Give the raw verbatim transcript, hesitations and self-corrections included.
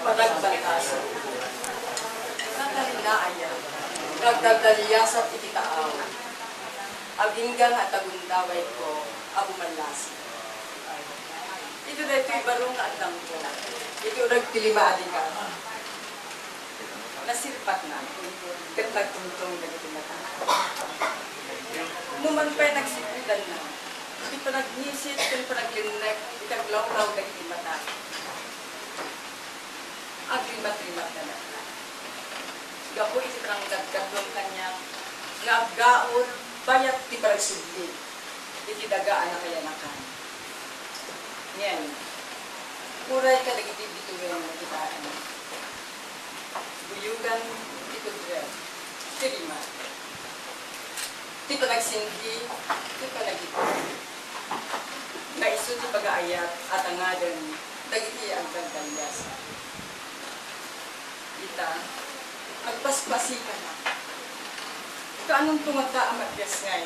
Panagbalkasok. Katalinaaya, nagdagdaliasat iti taaw. Agingga nga adda gundawayko a bumallasig. Iti daytoy baro nga addangko, iti uneg ti lima a dekada, nasirpatna ket nagtungtong dagiti mata. Numan pay nagsipudanna ti panagnisit ken panaglinnek iti aglawlaw dagiti mata. Agrimat-rimatna latta. Gapu iti pananggadgadon kaniak nga aggaul bayat ti panagsubli iti daga a nakayanakan. Ngem, uray kadagiti bituwen nga kitaem, buyogan ti kudrem, ti rimak, ti panagsinggi, ti panagitna, nga isu ti pagaayat a tangaden dagiti agdagdaliasat. Ita, agpaspasikanak. Kaanonto ngata a mabiasngay